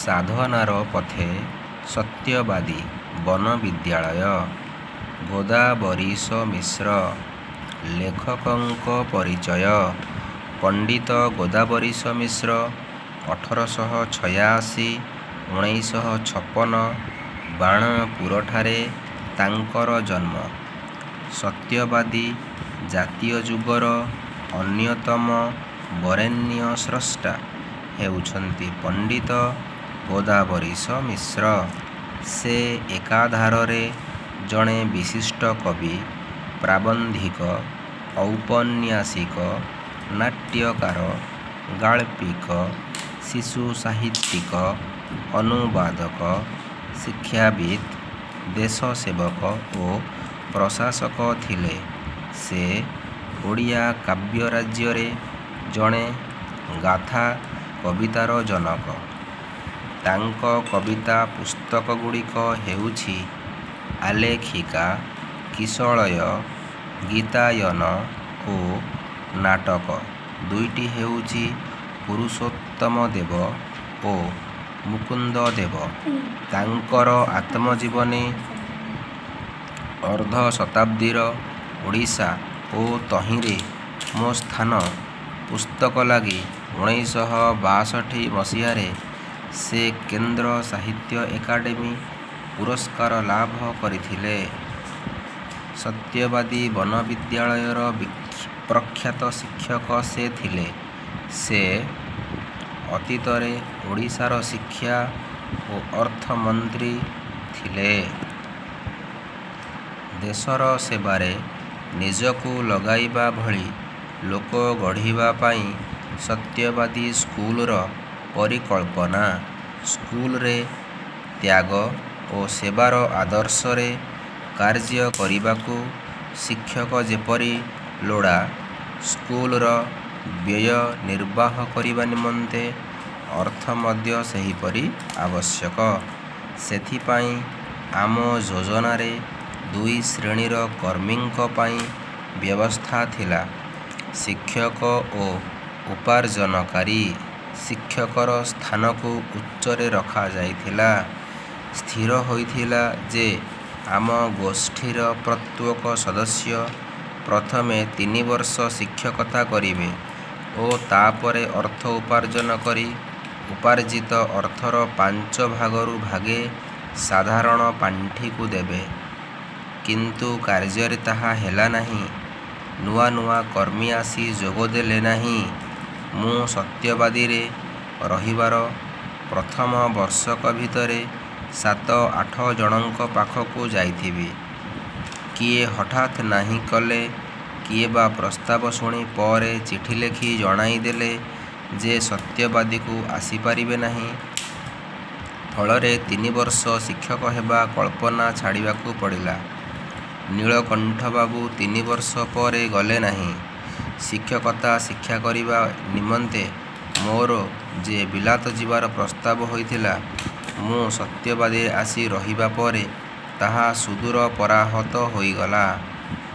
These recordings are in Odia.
ସାଧନାର ପଥେ ସତ୍ୟବାଦୀ ବନ ବିଦ୍ୟାଳୟ। ଗୋଦାବରୀଶ ମିଶ୍ର। ଲେଖକଙ୍କ ପରିଚୟ। ପଣ୍ଡିତ ଗୋଦାବରୀଶ ମିଶ୍ର 1886-1956 ବାଣପୁରଠାରେ ତାଙ୍କର ଜନ୍ମ। ସତ୍ୟବାଦୀ ଜାତୀୟ ଯୁଗର ଅନ୍ୟତମ ବରେଣ୍ୟ ସ୍ରଷ୍ଟା ହେଉଛନ୍ତି ପଣ୍ଡିତ ଗୋଦାବରୀଶ ମିଶ୍ର। ସେ ଏକାଧାରରେ ଜଣେ ବିଶିଷ୍ଟ କବି, ପ୍ରାବନ୍ଧିକ, ଔପନ୍ୟାସିକ, ନାଟ୍ୟକାର, ଗାଳ୍ପିକ, ଶିଶୁ ସାହିତ୍ୟିକ, ଅନୁବାଦକ, ଶିକ୍ଷାବିତ୍, ଦେଶସେବକ ଓ ପ୍ରଶାସକ ଥିଲେ। ସେ ଓଡ଼ିଆ କାବ୍ୟରାଜ୍ୟରେ ଜଣେ ଗାଥା କବିତାର ଜନକ। ତାଙ୍କ କବିତା ପୁସ୍ତକଗୁଡ଼ିକ ହେଉଛି ଆଲେଖିକା, କିଶଳୟ, ଗୀତାୟନ ଓ ନାଟକ ଦୁଇଟି ହେଉଛି ପୁରୁଷୋତ୍ତମ ଦେବ ଓ ମୁକୁନ୍ଦଦେବ। ତାଙ୍କର ଆତ୍ମଜୀବନୀ ଅର୍ଦ୍ଧଶତାବ୍ଦୀର ଓଡ଼ିଶା ଓ ତହିଁରେ ମୋ ସ୍ଥାନ ପୁସ୍ତକ ଲାଗି 1962 ମସିହାରେ ସେ କେନ୍ଦ୍ର ସାହିତ୍ୟ ଏକାଡେମୀ ପୁରସ୍କାର ଲାଭ କରିଥିଲେ। ସତ୍ୟବାଦୀ ବନ ବିଦ୍ୟାଳୟର ପ୍ରଖ୍ୟାତ ଶିକ୍ଷକ ସେ ଥିଲେ। ସେ ଅତୀତରେ ଓଡ଼ିଶାର ଶିକ୍ଷା ଓ ଅର୍ଥ ମନ୍ତ୍ରୀ ଥିଲେ। ଦେଶର ସେବାରେ ନିଜକୁ ଲଗାଇବା ଭଳି ଲୋକ ଗଢ଼ିବା ପାଇଁ ସତ୍ୟବାଦୀ ସ୍କୁଲର ପରିକଳ୍ପନା। ସ୍କୁଲରେ ତ୍ୟାଗ ଓ ସେବାର ଆଦର୍ଶରେ କାର୍ଯ୍ୟ କରିବାକୁ ଶିକ୍ଷକ ଯେପରି ଲୋଡ଼ା, ସ୍କୁଲର ବ୍ୟୟ ନିର୍ବାହ କରିବା ନିମନ୍ତେ ଅର୍ଥ ମଧ୍ୟ ସେହିପରି ଆବଶ୍ୟକ। ସେଥିପାଇଁ ଆମ ଯୋଜନାରେ ଦୁଇ ଶ୍ରେଣୀର କର୍ମୀଙ୍କ ପାଇଁ ବ୍ୟବସ୍ଥା ଥିଲା, ଶିକ୍ଷକ ଓ ଉପାର୍ଜନକାରୀ। ଶିକ୍ଷକର ସ୍ଥାନକୁ ଉଚ୍ଚରେ ରଖାଯାଇଥିଲା। ସ୍ଥିର ହୋଇଥିଲା ଯେ ଆମ ଗୋଷ୍ଠୀର ପ୍ରତ୍ୟେକ ସଦସ୍ୟ ପ୍ରଥମେ ତିନିବର୍ଷ ଶିକ୍ଷକତା କରିବେ ଓ ତା'ପରେ ଅର୍ଥ ଉପାର୍ଜନ କରି ଉପାର୍ଜିତ ଅର୍ଥର ପାଞ୍ଚ ଭାଗରୁ ଭାଗେ ସାଧାରଣ ପାଣ୍ଠିକୁ ଦେବେ। କିନ୍ତୁ କାର୍ଯ୍ୟରେ ତାହା ହେଲା ନାହିଁ। ନୂଆ ନୂଆ କର୍ମୀ ଆସି ଯୋଗ ଦେଲେ ନାହିଁ। ମୁଁ ସତ୍ୟବାଦୀରେ ରହିବାର ପ୍ରଥମ ବର୍ଷକ ଭିତରେ ସାତ ଆଠ ଜଣଙ୍କ ପାଖକୁ ଯାଇଥିବି, କିଏ ହଠାତ୍ ନାହିଁ କଲେ, କିଏ ବା ପ୍ରସ୍ତାବ ଶୁଣି ପରେ ଚିଠି ଲେଖି ଜଣାଇଦେଲେ ଯେ ସତ୍ୟବାଦୀକୁ ଆସିପାରିବେ ନାହିଁ। ଫଳରେ ତିନିବର୍ଷ ଶିକ୍ଷକ ହେବା କଳ୍ପନା ଛାଡ଼ିବାକୁ ପଡ଼ିଲା। ନୀଳକଣ୍ଠବାବୁ ତିନିବର୍ଷ ପରେ ଗଲେ ନାହିଁ। ଶିକ୍ଷକତା ଶିକ୍ଷା କରିବା ନିମନ୍ତେ ମୋର ଯେ ବିଲାତ ଯିବାର ପ୍ରସ୍ତାବ ହୋଇଥିଲା, ମୁଁ ସତ୍ୟବାଦୀରେ ଆସି ରହିବା ପରେ ତାହା ସୁଦୂରପରାହତ ହୋଇଗଲା।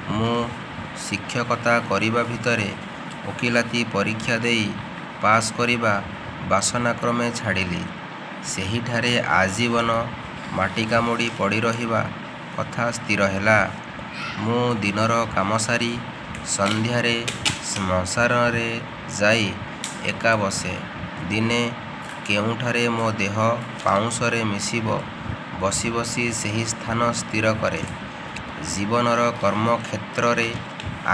ମୁଁ ଶିକ୍ଷକତା କରିବା ଭିତରେ ଓକିଲାତି ପରୀକ୍ଷା ଦେଇ ପାଶ୍ କରିବା ବାସନା କ୍ରମେ ଛାଡ଼ିଲି। ସେହିଠାରେ ଆଜୀବନ ମାଟି କାମୁଡ଼ି ପଡ଼ି ରହିବା କଥା ସ୍ଥିର ହେଲା। ମୁଁ ଦିନର କାମ ସାରି ସନ୍ଧ୍ୟାରେ ଶ୍ମଶାନରେ ଯାଇ ଏକା ବସେ। ଦିନେ କେଉଁଠାରେ ମୋ ଦେହ ପାଉଁଶରେ ମିଶିବ ବସି ବସି ସେହି ସ୍ଥାନ ସ୍ଥିର କରେ। ଜୀବନର କର୍ମକ୍ଷେତ୍ରରେ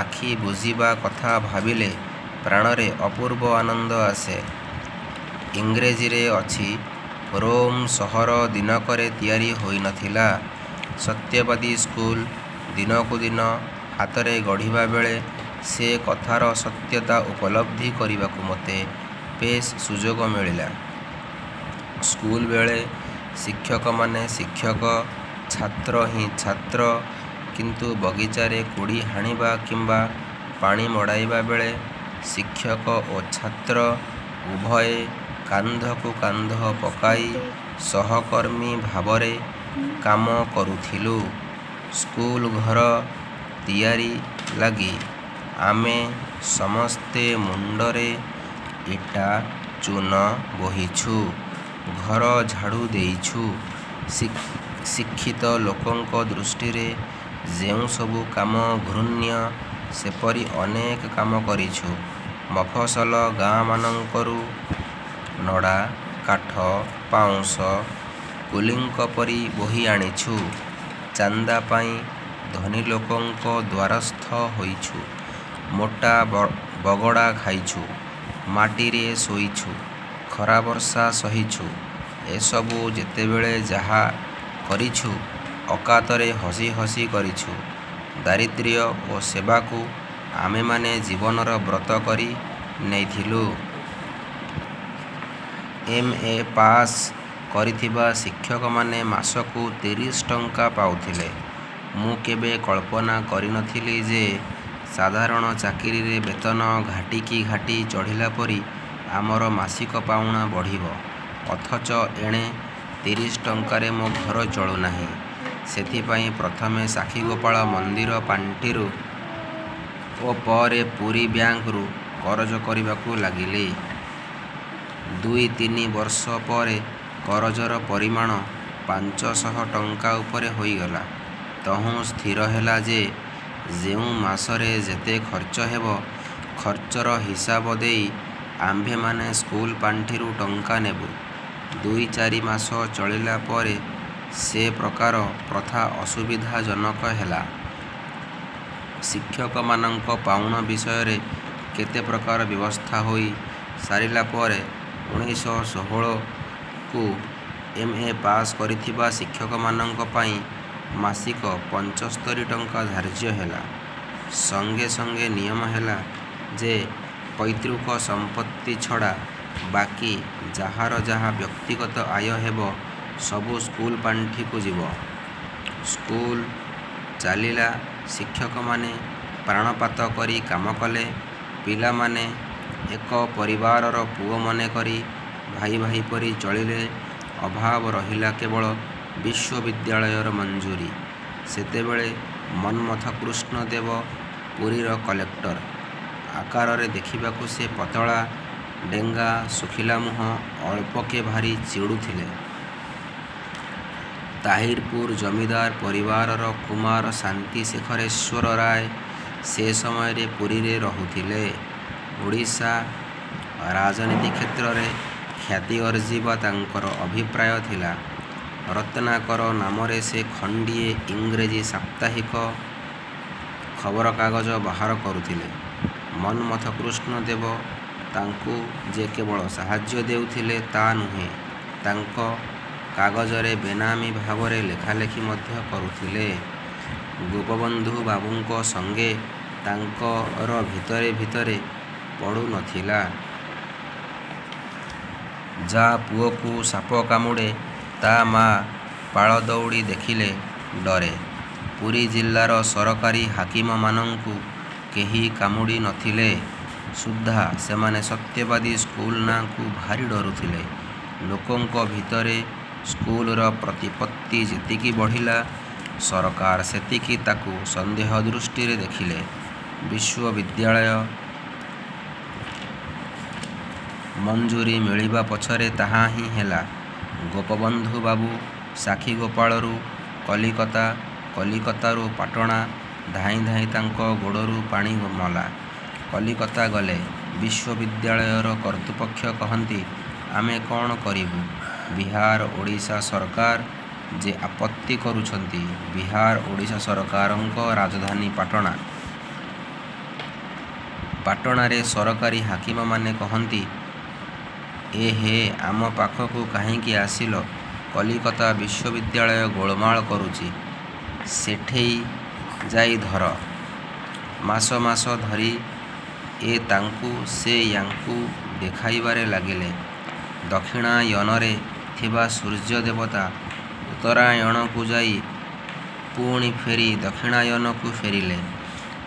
ଆଖି ବୁଜିବା କଥା ଭାବିଲେ ପ୍ରାଣରେ ଅପୂର୍ବ ଆନନ୍ଦ ଆସେ। ଇଂରେଜୀରେ ଅଛି, ରୋମ୍ ସହର ଦିନକରେ ତିଆରି ହୋଇନଥିଲା। ସତ୍ୟବାଦୀ ସ୍କୁଲ ଦିନକୁ ଦିନ ହାତରେ ଗଢ଼ିବା ବେଳେ ସେ କଥାର ସତ୍ୟତା ଉପଲବ୍ଧି କରିବାକୁ ମୋତେ ବେଶ୍ ସୁଯୋଗ ମିଳିଲା। ସ୍କୁଲବେଳେ ଶିକ୍ଷକମାନେ ଶିକ୍ଷକ, ଛାତ୍ର ହିଁ ଛାତ୍ର; କିନ୍ତୁ ବଗିଚାରେ କୋଡ଼ି ହାଣିବା କିମ୍ବା ପାଣି ମଡ଼ାଇବା ବେଳେ ଶିକ୍ଷକ ଓ ଛାତ୍ର ଉଭୟେ କାନ୍ଧକୁ କାନ୍ଧ ପକାଇ ସହକର୍ମୀ ଭାବରେ କାମ କରୁଥିଲୁ। ସ୍କୁଲଘର ତିଆରି ଲାଗି ଆମେ ସମସ୍ତେ ମୁଣ୍ଡରେ ଇଟା ଚୂନ ବୋହିଛୁ। ଘର ଝାଡ଼ୁ ଦେଇଛୁ। ଶିକ୍ଷିତ ଲୋକଙ୍କ ଦୃଷ୍ଟିରେ ଯେଉଁସବୁ କାମ ଘୃଣ୍ୟ, ସେପରି ଅନେକ କାମ କରିଛୁ। ମଫସଲ ଗାଁମାନଙ୍କରୁ ନଡ଼ା, କାଠ, ପାଉଁଶ କୁଲିଙ୍କ ପରି ବୋହି ଆଣିଛୁ। ଚାନ୍ଦା ପାଇଁ ଧନୀଲୋକଙ୍କ ଦ୍ୱାରସ୍ଥ ହୋଇଛୁ। ମୋଟା ବଗଡ଼ା ଖାଇଛୁ, ମାଟିରେ ଶୋଇଛୁ, ଖରା ବର୍ଷା ସହିଛୁ। ଏସବୁ ଯେତେବେଳେ ଯାହା କରିଛୁ, ଅକାତରେ ହସି ହସି କରିଛୁ। ଦାରିଦ୍ର୍ୟ ଓ ସେବାକୁ ଆମେମାନେ ଜୀବନର ବ୍ରତ କରି ନେଇଥିଲୁ। ଏମ୍. ଏ. ପାସ୍ କରିଥିବା ଶିକ୍ଷକମାନେ ମାସକୁ 30 ଟଙ୍କା ପାଉଥିଲେ। ମୁଁ କେବେ କଳ୍ପନା କରି ନ ଥିଲି ଯେ ସାଧାରଣ ଚାକିରିରେ ବେତନ ଘାଟିକି ଘାଟି ଚଢ଼ିଲା ପରି ଆମର ମାସିକ ପାଉଣା ବଢ଼ିବ। ଅଥଚ ଏଣେ 30 ଟଙ୍କାରେ ମୋ ଘର ଚଳୁନାହିଁ। ସେଥିପାଇଁ ପ୍ରଥମେ ସାକ୍ଷୀଗୋପାଳ ମନ୍ଦିର ପାଣ୍ଠିରୁ ଓ ପରେ ପୁରୀ ବ୍ୟାଙ୍କରୁ କରଜ କରିବାକୁ ଲାଗିଲି। ଦୁଇ ତିନି ବର୍ଷ ପରେ କରଜର ପରିମାଣ 500 ଟଙ୍କା ଉପରେ ହୋଇଗଲା। ତହୁଁ ସ୍ଥିର ହେଲା ଯେ ଯେଉଁ ମାସରେ ଯେତେ ଖର୍ଚ୍ଚ ହେବ, ଖର୍ଚ୍ଚର ହିସାବ ଦେଇ ଆମ୍ଭେମାନେ ସ୍କୁଲ ପାଣ୍ଠିରୁ ଟଙ୍କା ନେବୁ। ଦୁଇ ଚାରି ମାସ ଚଳିଲା ପରେ ସେ ପ୍ରକାର ପ୍ରଥା ଅସୁବିଧାଜନକ ହେଲା। ଶିକ୍ଷକମାନଙ୍କ ପାଉଣା ବିଷୟରେ କେତେ ପ୍ରକାର ବ୍ୟବସ୍ଥା ହୋଇ ସାରିଲା ପରେ 1916କୁ ଏମ୍. ଏ. ପାସ୍ କରିଥିବା ଶିକ୍ଷକମାନଙ୍କ ପାଇଁ ମାସିକ 75 ଟଙ୍କା ଧାର୍ଯ୍ୟ ହେଲା। ସଙ୍ଗେ ସଙ୍ଗେ ନିୟମ ହେଲା ଯେ ପୈତୃକ ସମ୍ପତ୍ତି ଛଡ଼ା ବାକି ଯାହାର ଯାହା ବ୍ୟକ୍ତିଗତ ଆୟ ହେବ ସବୁ ସ୍କୁଲ ପାଣ୍ଠିକୁ ଯିବ। ସ୍କୁଲ ଚାଲିଲା। ଶିକ୍ଷକମାନେ ପ୍ରାଣପାତ କରି କାମ କଲେ। ପିଲାମାନେ ଏକ ପରିବାରର ପୁଅ ମନେକରି ଭାଇ ଭାଇ ପରି ଚଳିଲେ। ଅଭାବ ରହିଲା କେବଳ ବିଶ୍ୱବିଦ୍ୟାଳୟର ମଞ୍ଜୁରୀ। ସେତେବେଳେ ମନ୍ମଥକୃଷ୍ଣ ଦେବ ପୁରୀର କଲେକ୍ଟର। ଆକାରରେ ଦେଖିବାକୁ ସେ ପତଳା, ଡେଙ୍ଗା, ଶୁଖିଲା ମୁହଁ, ଅଳ୍ପକେ ଭାରି ଚିଡ଼ୁଥିଲେ। ତାହିରପୁର ଜମିଦାର ପରିବାରର କୁମାର ଶାନ୍ତିଶେଖରେଶ୍ୱର ରାୟ ସେ ସମୟରେ ପୁରୀରେ ରହୁଥିଲେ। ଓଡ଼ିଶା ରାଜନୀତି କ୍ଷେତ୍ରରେ ଖ୍ୟାତି ଅର୍ଜିବା ତାଙ୍କର ଅଭିପ୍ରାୟ ଥିଲା। 'ରତ୍ନାକର' ନାମରେ ସେ ଖଣ୍ଡିଏ ଇଂରେଜୀ ସାପ୍ତାହିକ ଖବରକାଗଜ ବାହାର କରୁଥିଲେ। ମନ୍ମଥକୃଷ୍ଣ ଦେବ ତାଙ୍କୁ ଯେ କେବଳ ସାହାଯ୍ୟ ଦେଉଥିଲେ ତା ନୁହେଁ, ତାଙ୍କ କାଗଜରେ ବେନାମୀ ଭାବରେ ଲେଖାଲେଖି ମଧ୍ୟ କରୁଥିଲେ। ଗୋପବନ୍ଧୁ ବାବୁଙ୍କ ସଙ୍ଗେ ତାଙ୍କର ଭିତରେ ଭିତରେ ପଡ଼ୁ ନ ଥିଲା। ଯା ପୁଅକୁ ସାପ କାମୁଡ଼େ ତା ମା ପାଳ ଦଉଡ଼ି ଦେଖିଲେ ଡରେ। ପୁରୀ ଜିଲ୍ଲାର ସରକାରୀ ହାକିମମାନଙ୍କୁ କେହି କାମୁଡ଼ି ନ ଥିଲେ ସୁଦ୍ଧା ସେମାନେ ସତ୍ୟବାଦୀ ସ୍କୁଲ ନାଁକୁ ଭାରି ଡରୁଥିଲେ। ଲୋକଙ୍କ ଭିତରେ ସ୍କୁଲର ପ୍ରତିପତ୍ତି ଯେତିକି ବଢ଼ିଲା, ସରକାର ସେତିକି ତାକୁ ସନ୍ଦେହ ଦୃଷ୍ଟିରେ ଦେଖିଲେ। ବିଶ୍ୱବିଦ୍ୟାଳୟ ମଞ୍ଜୁରୀ ମିଳିବା ପଛରେ ତାହାହିଁ ହେଲା। ଗୋପବନ୍ଧୁ ବାବୁ ସାକ୍ଷୀଗୋପାଳରୁ କଲିକତା, କଲିକତାରୁ ପାଟଣା ଧାଇଁ ଧାଇଁ ତାଙ୍କ ଗୋଡ଼ରୁ ପାଣି ମଲା। କଲିକତା ଗଲେ। ବିଶ୍ୱବିଦ୍ୟାଳୟର କର୍ତ୍ତୃପକ୍ଷ କହନ୍ତି, ଆମେ କ'ଣ କରିବୁ? ବିହାର ଓଡ଼ିଶା ସରକାର ଯେ ଆପତ୍ତି କରୁଛନ୍ତି। ବିହାର ଓଡ଼ିଶା ସରକାରଙ୍କ ରାଜଧାନୀ ପାଟଣା। ପାଟଣାରେ ସରକାରୀ ହାକିମମାନେ କହନ୍ତି, ଏହେ, ଆମ ପାଖକୁ କାହିଁକି ଆସିଲ? କଲିକତା ବିଶ୍ୱବିଦ୍ୟାଳୟ ଗୋଳମାଳ କରୁଛି, ସେଠେଇ ଯାଇ ଧର। ମାସ ମାସ ଧରି ଏ ତାଙ୍କୁ ସେ ୟାଙ୍କୁ ଦେଖାଇବାରେ ଲାଗିଲେ। ଦକ୍ଷିଣାୟନରେ ଥିବା ସୂର୍ଯ୍ୟ ଦେବତା ଉତ୍ତରାୟଣକୁ ଯାଇ ପୁଣି ଫେରି ଦକ୍ଷିଣାୟନକୁ ଫେରିଲେ।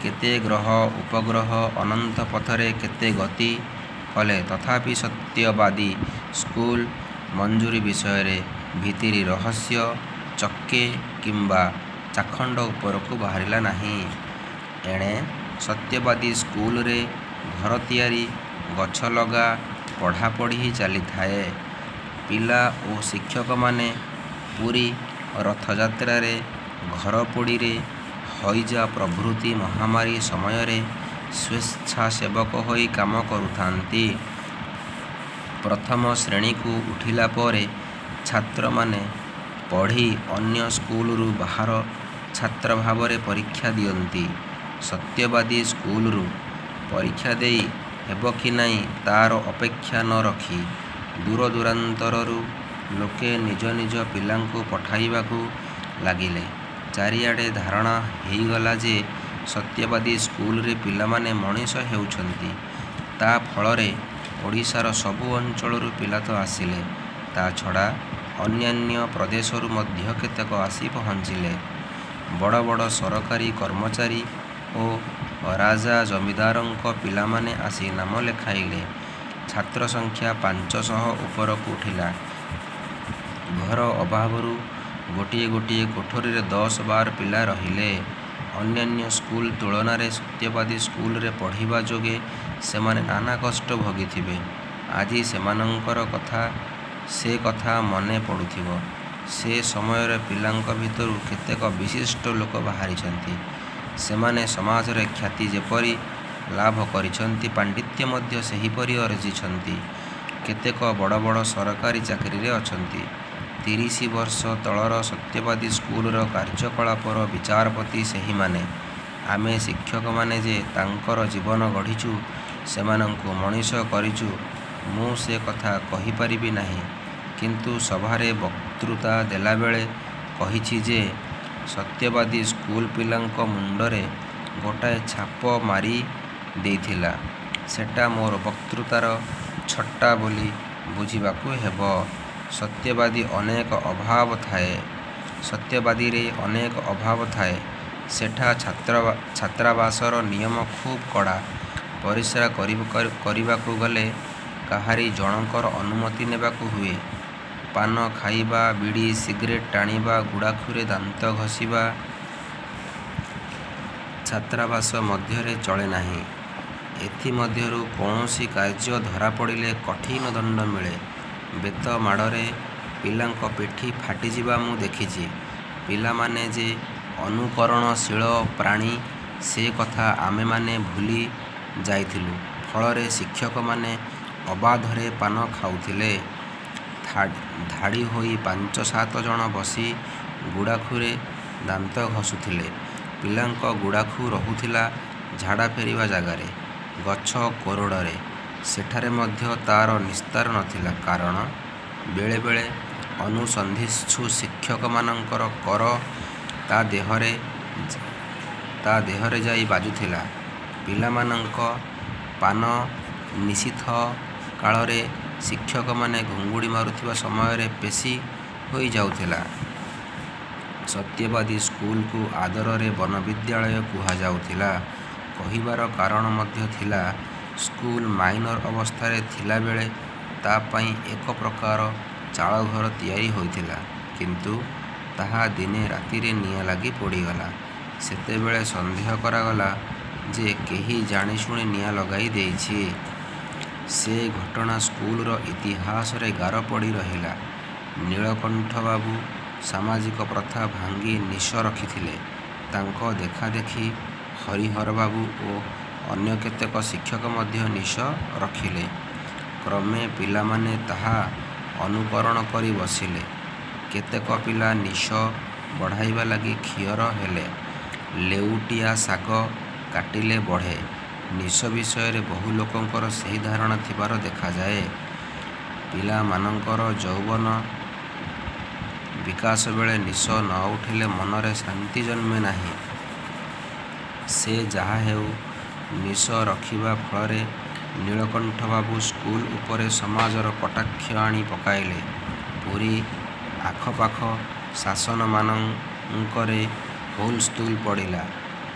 କେତେ ଗ୍ରହ ଉପଗ୍ରହ ଅନନ୍ତ ପଥରେ କେତେ ଗତି କଲେ ତଥାପି ସତ୍ୟବାଦୀ ସ୍କୁଲ ମଞ୍ଜୁରୀ ବିଷୟରେ ଭିତିରି ରହସ୍ୟ ଚକେ କିମ୍ବା ଚାଖଣ୍ଡ ଉପରକୁ ବାହାରିଲା ନାହିଁ। ଏଣେ ସତ୍ୟବାଦୀ ସ୍କୁଲରେ ଘର ତିଆରି, ଗଛ ଲଗା, ପଢ଼ାପଢ଼ି ଚାଲିଥାଏ। ପିଲା ଓ ଶିକ୍ଷକମାନେ ପୁରୀ ରଥଯାତ୍ରାରେ, ଘରପୋଡ଼ିରେ, ହଇଜା ପ୍ରଭୃତି ମହାମାରୀ ସମୟରେ ସ୍ୱେଚ୍ଛାସେବକ ହୋଇ କାମ କରୁଥାନ୍ତି। ପ୍ରଥମ ଶ୍ରେଣୀକୁ ଉଠିଲା ପରେ ଛାତ୍ରମାନେ ପଢ଼ି ଅନ୍ୟ ସ୍କୁଲରୁ ବାହାର ଛାତ୍ର ଭାବରେ ପରୀକ୍ଷା ଦିଅନ୍ତି ସତ୍ୟବାଦୀ ସ୍କୁଲରୁ। ପରୀକ୍ଷା ଦେଇ ହେବ କି ନାଇଁ ତା'ର ଅପେକ୍ଷା ନ ରଖି ଦୂରଦୂରାନ୍ତରରୁ ଲୋକେ ନିଜ ନିଜ ପିଲାଙ୍କୁ ପଠାଇବାକୁ ଲାଗିଲେ। ଚାରିଆଡ଼େ ଧାରଣା ହେଇଗଲା ଯେ ସତ୍ୟବାଦୀ ସ୍କୁଲରେ ପିଲାମାନେ ମଣିଷ ହେଉଛନ୍ତି। ତା' ଫଳରେ ଓଡ଼ିଶାର ସବୁ ଅଞ୍ଚଳରୁ ପିଲା ତ ଆସିଲେ, ତା' ଛଡ଼ା ଅନ୍ୟାନ୍ୟ ପ୍ରଦେଶରୁ ମଧ୍ୟ କେତେକ ଆସି ପହଞ୍ଚିଲେ। ବଡ଼ ବଡ଼ ସରକାରୀ କର୍ମଚାରୀ ଓ ରାଜା ଜମିଦାରଙ୍କ ପିଲାମାନେ ଆସି ନାମ ଲେଖାଇଲେ। ଛାତ୍ର ସଂଖ୍ୟା 500 ଉପରକୁ ଉଠିଲା। ଘର ଅଭାବରୁ ଗୋଟିଏ ଗୋଟିଏ କୋଠରୀରେ 10-12 ପିଲା ରହିଲେ। ଅନ୍ୟାନ୍ୟ ସ୍କୁଲ ତୁଳନାରେ ସତ୍ୟବାଦୀ ସ୍କୁଲରେ ପଢ଼ିବା ଯୋଗେ ସେମାନେ ନାନା କଷ୍ଟ ଭୋଗିଥିବେ। ଆଜି ସେମାନଙ୍କର ସେ କଥା ମନେ ପଡ଼ୁଥିବ। ସେ ସମୟର ପିଲାଙ୍କ ଭିତରୁ କେତେକ ବିଶିଷ୍ଟ ଲୋକ ବାହାରିଛନ୍ତି। ସେମାନେ ସମାଜରେ ଖ୍ୟାତି ଯେପରି ଲାଭ କରିଛନ୍ତି ପାଣ୍ଡିତ୍ୟ ମଧ୍ୟ ସେହିପରି ଅର୍ଜିଛନ୍ତି। କେତେକ ବଡ଼ ବଡ଼ ସରକାରୀ ଚାକିରିରେ ଅଛନ୍ତି। 30 ବର୍ଷ ତଳର ସତ୍ୟବାଦୀ ସ୍କୁଲର କାର୍ଯ୍ୟକଳାପର ବିଚାରପତି ସେହିମାନେ। ଆମେ ଶିକ୍ଷକମାନେ ଯେ ତାଙ୍କର ଜୀବନ ଗଢ଼ିଛୁ, ସେମାନଙ୍କୁ ମଣିଷ କରିଚୁ ମୁଁ ସେ କଥା କହିପାରିବି ନାହିଁ; କିନ୍ତୁ ସଭାରେ ବକ୍ତୃତା ଦେଲାବେଳେ କହିଛି ଯେ ସତ୍ୟବାଦୀ ସ୍କୁଲ ପିଲାଙ୍କ ମୁଣ୍ଡରେ ଗୋଟାଏ ଛାପ ମାରି ଦେଇଥିଲା। ସେଟା ମୋର ବକ୍ତୃତାର ଛଟା ବୋଲି ବୁଝିବାକୁ ହେବ। ସତ୍ୟବାଦୀରେ ଅନେକ ଅଭାବ ଥାଏ। ସେଠା ଛାତ୍ରାବାସର ନିୟମ ଖୁବ୍ କଡ଼ା। ପରିସ୍ରା କରିବାକୁ ଗଲେ କାହାରି ଜଣକର ଅନୁମତି ନେବାକୁ ହୁଏ। ପାନ ଖାଇବା, ବିଡ଼ି ସିଗ୍ରେଟ୍ ଟାଣିବା, ଗୁଡ଼ାଖୁରେ ଦାନ୍ତ ଘଷିବା ଛାତ୍ରାବାସ ମଧ୍ୟରେ ଚଳେ ନାହିଁ। ଏଥି ମଧ୍ୟରୁ କୌଣସି କାର୍ଯ୍ୟ ଧରାପଡ଼ିଲେ କଠିନ ଦଣ୍ଡ ମିଳେ। ବେତ ମାଡ଼ରେ ପିଲାଙ୍କ ପିଠି ଫାଟିଯିବା ମୁଁ ଦେଖିଛି। ପିଲାମାନେ ଯେ ଅନୁକରଣଶୀଳ ପ୍ରାଣୀ ସେ କଥା ଆମେମାନେ ଭୁଲି ଯାଇଥିଲୁ। ଫଳରେ ଶିକ୍ଷକମାନେ ଅବାଧରେ ପାନ ଖାଉଥିଲେ। ଧାଡ଼ି ହୋଇ ପାଞ୍ଚ ସାତ ଜଣ ବସି ଗୁଡ଼ାଖୁରେ ଦାନ୍ତ ଘଷୁଥିଲେ। ପିଲାଙ୍କ ଗୁଡ଼ାଖୁ ରହୁଥିଲା ଝାଡ଼ା ଫେରିବା ଜାଗାରେ, ଗଛ କୋରଡ଼ରେ। ସେଠାରେ ମଧ୍ୟ ତା'ର ନିସ୍ତାର ନଥିଲା; କାରଣ ବେଳେବେଳେ ଅନୁସନ୍ଧିତ୍ସୁ ଶିକ୍ଷକମାନଙ୍କର କର ତା' ଦେହରେ ଯାଇ ବାଜୁଥିଲା। ପିଲାମାନଙ୍କ ପାନ ନିଶୀଥ କାଳରେ ଶିକ୍ଷକମାନେ ଘୁଙ୍ଗୁଡ଼ି ମାରୁଥିବା ସମୟରେ ପେଶି ହୋଇ ଯାଉଥିଲା। ସତ୍ୟବାଦୀ ସ୍କୁଲକୁ ଆଦରରେ ବନବିଦ୍ୟାଳୟ କୁହାଯାଉଥିଲା। କହିବାର କାରଣ ମଧ୍ୟ ଥିଲା। ସ୍କୁଲ ମାଇନର ଅବସ୍ଥାରେ ଥିଲାବେଳେ ତା' ପାଇଁ ଏକ ପ୍ରକାର ଚାଳଘର ତିଆରି ହୋଇଥିଲା। କିନ୍ତୁ ତାହା ଦିନେ ରାତିରେ ନିଆଁ ଲାଗି ପୋଡ଼ିଗଲା। ସେତେବେଳେ ସନ୍ଦେହ କରାଗଲା ଯେ କେହି ଜାଣିଶୁଣି ନିଆଁ ଲଗାଇ ଦେଇଛି। ସେ ଘଟଣା ସ୍କୁଲର ଇତିହାସରେ ଗାର ପଡ଼ି ରହିଲା। ନୀଳକଣ୍ଠବାବୁ ସାମାଜିକ ପ୍ରଥା ଭାଙ୍ଗି ନିଶ ରଖିଥିଲେ। ତାଙ୍କ ଦେଖାଦେଖି ହରିହରବାବୁ ଓ ଅନ୍ୟ କେତେକ ଶିକ୍ଷକ ମଧ୍ୟ ନିଶ ରଖିଲେ। କ୍ରମେ ପିଲାମାନେ ତାହା ଅନୁକରଣ କରି ବସିଲେ। କେତେକ ପିଲା ନିଶ ବଢ଼ାଇବା ଲାଗି ଖିଅର ହେଲେ। ଲେଉଟିଆ ଶାଗ କାଟିଲେ ବଢ଼େ, ନିଶ ବିଷୟରେ ବହୁ ଲୋକଙ୍କର ସେହି ଧାରଣା ଥିବାର ଦେଖାଯାଏ। ପିଲାମାନଙ୍କର ଯୌବନ ବିକାଶବେଳେ ନିଶ ନ ଉଠିଲେ ମନରେ ଶାନ୍ତି ଜନ୍ମେ ନାହିଁ। ସେ ଯାହାହେଉ, ନିଶ ରଖିବା ଫଳରେ ନୀଳକଣ୍ଠବାବୁ ସ୍କୁଲ ଉପରେ ସମାଜର କଟାକ୍ଷ ଆଣି ପକାଇଲେ। ପୁରୀ ଆଖପାଖ ଶାସନମାନଙ୍କରେ ହୁଲସ୍ତୁଲ ପଡ଼ିଲା।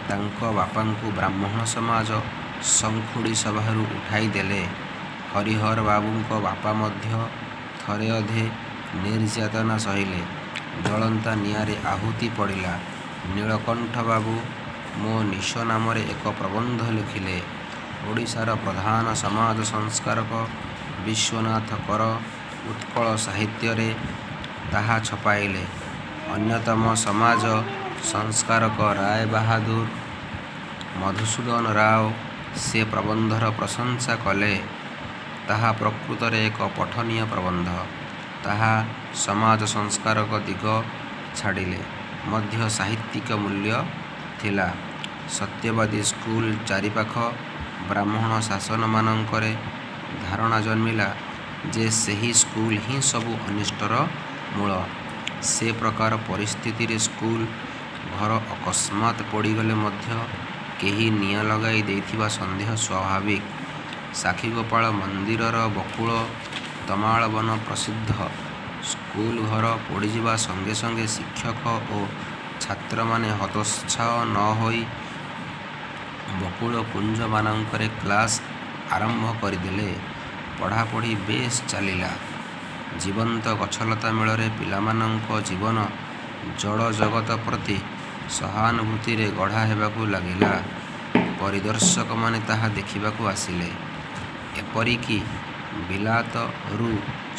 ତାଙ୍କ ବାପାଙ୍କୁ ବ୍ରାହ୍ମଣ ସମାଜ ଶଙ୍ଖୁଡ଼ି ସଭାରୁ ଉଠାଇଦେଲେ। ହରିହରବାବୁଙ୍କ ବାପା ମଧ୍ୟ ଥରେ ଅଧେ ନିର୍ଯ୍ୟାତନା ସହିଲେ। ଜଳନ୍ତା ନିଆଁରେ ଆହୁତି ପଡ଼ିଲା। ନୀଳକଣ୍ଠବାବୁ 'ମୋ ନିଶ' ନାମରେ ଏକ ପ୍ରବନ୍ଧ ଲେଖିଲେ। ଓଡ଼ିଶାର ପ୍ରଧାନ ସମାଜ ସଂସ୍କାରକ ବିଶ୍ୱନାଥ କର ଉତ୍କଳ ସାହିତ୍ୟ'ରେ ତାହା ଛପାଇଲେ। ଅନ୍ୟତମ ସମାଜ ସଂସ୍କାରକ ରାୟବାହାଦୂର ମଧୁସୂଦନ ରାଓ ସେ ପ୍ରବନ୍ଧର ପ୍ରଶଂସା କଲେ। ତାହା ପ୍ରକୃତରେ ଏକ ପଠନୀୟ ପ୍ରବନ୍ଧ। ତାହା ସମାଜ ସଂସ୍କାରକ ଦିଗ ଛାଡ଼ିଲେ ମଧ୍ୟ ସାହିତ୍ୟିକ ମୂଲ୍ୟ ଥିଲା। ସତ୍ୟବାଦୀ ସ୍କୁଲ ଚାରିପାଖ ବ୍ରାହ୍ମଣ ଶାସନମାନଙ୍କରେ ଧାରଣା ଜନ୍ମିଲା ଯେ ସେହି ସ୍କୁଲ ହିଁ ସବୁ ଅନିଷ୍ଟର ମୂଳ। ସେ ପ୍ରକାର ପରିସ୍ଥିତିରେ ସ୍କୁଲ ଘର ଅକସ୍ମାତ୍ ପୋଡ଼ିଗଲେ ମଧ୍ୟ କେହି ନିଆଁ ଲଗାଇ ଦେଇଥିବା ସନ୍ଦେହ ସ୍ୱାଭାବିକ। ସାକ୍ଷୀଗୋପାଳ ମନ୍ଦିରର ବକୁଳ ତମାଳ ବନ ପ୍ରସିଦ୍ଧ। ସ୍କୁଲଘର ପୋଡ଼ିଯିବା ସଙ୍ଗେ ସଙ୍ଗେ ଶିକ୍ଷକ ଓ ଛାତ୍ରମାନେ ହତୋତ୍ସାହ ନ ହୋଇ ବକୁଳ କୁଞ୍ଜମାନଙ୍କରେ କ୍ଲାସ ଆରମ୍ଭ କରିଦେଲେ। ପଢ଼ାପଢ଼ି ବେଶ୍ ଚାଲିଲା। ଜୀବନ୍ତ ଗଛଲତା ମେଳରେ ପିଲାମାନଙ୍କ ଜୀବନ ଜଡ଼ ଜଗତ ପ୍ରତି ସହାନୁଭୂତିରେ ଗଢ଼ା ହେବାକୁ ଲାଗିଲା। ପରିଦର୍ଶକମାନେ ତାହା ଦେଖିବାକୁ ଆସିଲେ। ଏପରି କି ବିଲାତରୁ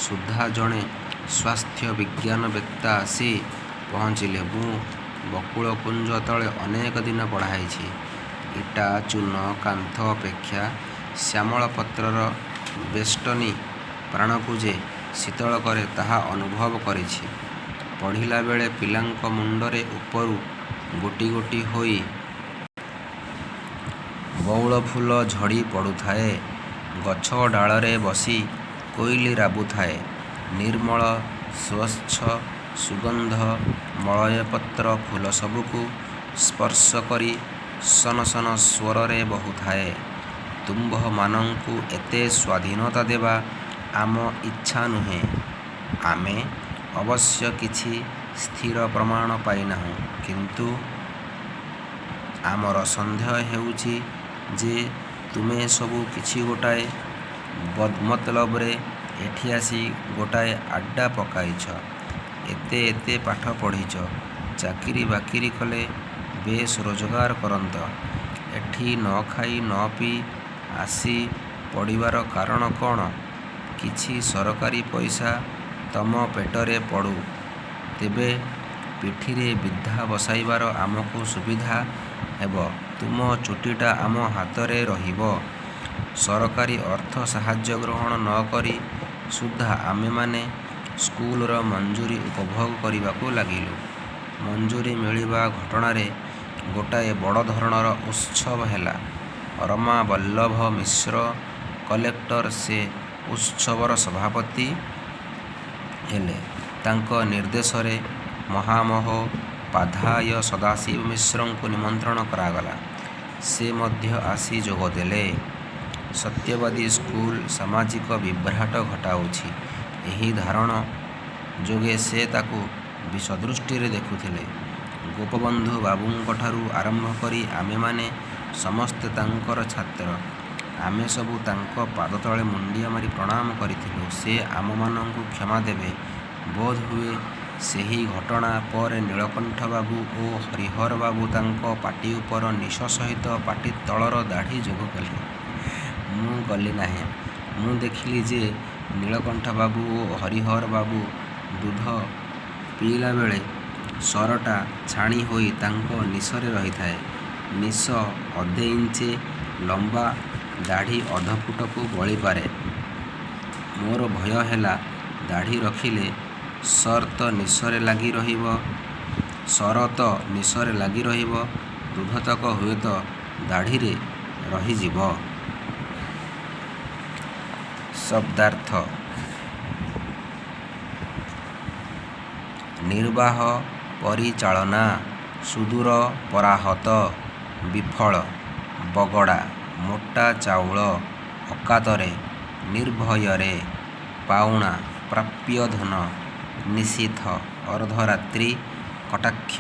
ସୁଦ୍ଧା ଜଣେ ସ୍ୱାସ୍ଥ୍ୟ-ବିଜ୍ଞାନବେତ୍ତା ଆସି ପହଞ୍ଚିଲେ। ମୁଁ ବକୁଳକୁଞ୍ଜ ତଳେ ଅନେକ ଦିନ ପଢ଼ାଇଛି। ଇଟା ଚୂନ କାନ୍ଥ ଅପେକ୍ଷା ଶ୍ୟାମଳ ପତ୍ରର ବେଷ୍ଟନୀ ପ୍ରାଣକୁ ଯେ ଶୀତଳ କରେ ତାହା ଅନୁଭବ କରିଛି। ପଢ଼ିଲାବେଳେ ପିଲାଙ୍କ ମୁଣ୍ଡରେ ଉପରୁ ଗୋଟି ଗୋଟି ହୋଇ ବଉଳଫୁଲ ଝଡ଼ି ପଡ଼ୁଥାଏ। ଗଛ ଡାଳରେ ବସି କୋଇଲି ରାବୁଥାଏ। ନିର୍ମଳ ସ୍ୱଚ୍ଛ ସୁଗନ୍ଧ ମଳୟପତ୍ର ଫୁଲସବୁକୁ ସ୍ପର୍ଶ କରି ସନ ସନ ସ୍ୱରରେ ବହୁଥାଏ। ତୁମ୍ଭମାନଙ୍କୁ ଏତେ ସ୍ୱାଧୀନତା ଦେବା ଆମ ଇଚ୍ଛା ନୁହେଁ। ଆମେ ଅବଶ୍ୟ କିଛି ସ୍ଥିର ପ୍ରମାଣ ପାଇନାହୁଁ; କିନ୍ତୁ ଆମର ସନ୍ଦେହ ହେଉଛି ଯେ ତୁମେ ସବୁ କିଛି ଗୋଟାଏ ବଦ୍ମତଲବରେ ଏଠି ଆସି ଗୋଟାଏ ଆଡ୍ଡା ପକାଇଛ। ଏତେ ଏତେ ପାଠ ପଢ଼ିଛ, ଚାକିରି ବାକିରି କଲେ ବେଶ ରୋଜଗାର କରନ୍ତ, ଏଠି ନଖାଇ ନପିଇ ଆସି ପଡ଼ିବାର କାରଣ କଣ? କିଛି ସରକାରୀ ପଇସା ତମ ପେଟରେ ପଡ଼ୁ, ତେବେ ପିଠିରେ ବିଧା ବସାଇବାର ଆମକୁ ସୁବିଧା ହେବ, ତୁମ ଚୁଟିଟା ଆମ ହାତରେ ରହିବ। ସରକାରୀ ଅର୍ଥ ସାହାଯ୍ୟ ଗ୍ରହଣ ନ କରି ସୁଦ୍ଧା ଆମେମାନେ ସ୍କୁଲର ମଞ୍ଜୁରୀ ଉପଭୋଗ କରିବାକୁ ଲାଗିଲୁ। ମଞ୍ଜୁରୀ ମିଳିବା ଘଟଣାରେ ଗୋଟାଏ ବଡ଼ ଧରଣର ଉତ୍ସବ ହେଲା। ରମାବଲ୍ଲଭ ମିଶ୍ର କଲେକ୍ଟର ସେ ଉତ୍ସବର ସଭାପତି ହେଲେ। ତାଙ୍କ ନିର୍ଦ୍ଦେଶରେ ମହାମହୋପାଧ୍ୟାୟ ସଦାଶିବ ମିଶ୍ରଙ୍କୁ ନିମନ୍ତ୍ରଣ କରାଗଲା। ସେ ମଧ୍ୟ ଆସି ଯୋଗଦେଲେ। ସତ୍ୟବାଦୀ ସ୍କୁଲ ସାମାଜିକ ବିଭ୍ରାଟ ଘଟାଉଛି, ଏହି ଧାରଣ ଯୋଗେ ସେ ତାକୁ ବିଷଦୃଷ୍ଟିରେ ଦେଖୁଥିଲେ। ଗୋପବନ୍ଧୁ ବାବୁଙ୍କଠାରୁ ଆରମ୍ଭ କରି ଆମେମାନେ ସମସ୍ତେ ତାଙ୍କର ଛାତ୍ର। ଆମେ ସବୁ ତାଙ୍କ ପାଦତଳେ ମୁଣ୍ଡିଆ ମାରି ପ୍ରଣାମ କରିଥିଲୁ। ସେ ଆମମାନଙ୍କୁ କ୍ଷମା ଦେବେ। ବୋଧହୁଏ ସେହି ଘଟଣା ପରେ ନୀଳକଣ୍ଠବାବୁ ଓ ହରିହରବାବୁ ତାଙ୍କ ପାଟିଉପର ନିଶ ସହିତ ପାଟିତଳର ଦାଢ଼ି ଯୋଗ କଲେ। ମୁଁ କଲି ନାହିଁ। ମୁଁ ଦେଖିଲି ଯେ ନୀଳକଣ୍ଠବାବୁ ଓ ହରିହରବାବୁ ଦୁଧ ପିଇଲାବେଳେ ସରଟା ଛାଣି ହୋଇ ତାଙ୍କ ନିଶରେ ରହିଥାଏ। ନିଶ ଅଧେ ଇଞ୍ଚେ ଲମ୍ବା, ଦାଢ଼ି ଅଧଫୁଟକୁ ବଳିପାରେ। ମୋର ଭୟ ହେଲା, ଦାଢ଼ି ରଖିଲେ ସର ତ ନିଶରେ ଲାଗି ରହିବ, ଦୁଧତକ ହୁଏତ ଦାଢ଼ିରେ ରହିଯିବ। ଶବ୍ଦାର୍ଥ। ନିର୍ବାହ ପରିଚାଳନା, ସୁଦୂରପରାହତ, ବିଫଳ, ବଗଡ଼ା, ମୋଟା ଚାଉଳ, ଅକାତରେ, ନିର୍ଭୟରେ, ପାଉଣା, ପ୍ରାପ୍ୟଧନ, ନିଶୀଥ, ଅର୍ଦ୍ଧରାତ୍ରି, କଟାକ୍ଷ,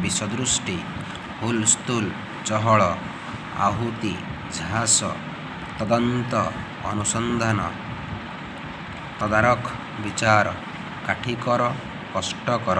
ବିଷଦୃଷ୍ଟି, ହୁଲସ୍ତୁଲ, ଚହଳ, ଆହୁତି, ଝାସ, ତଦନ୍ତ, ଅନୁସନ୍ଧାନ, ତଦାରଖ, ବିଚାର, କାଠିକର, କଷ୍ଟକର।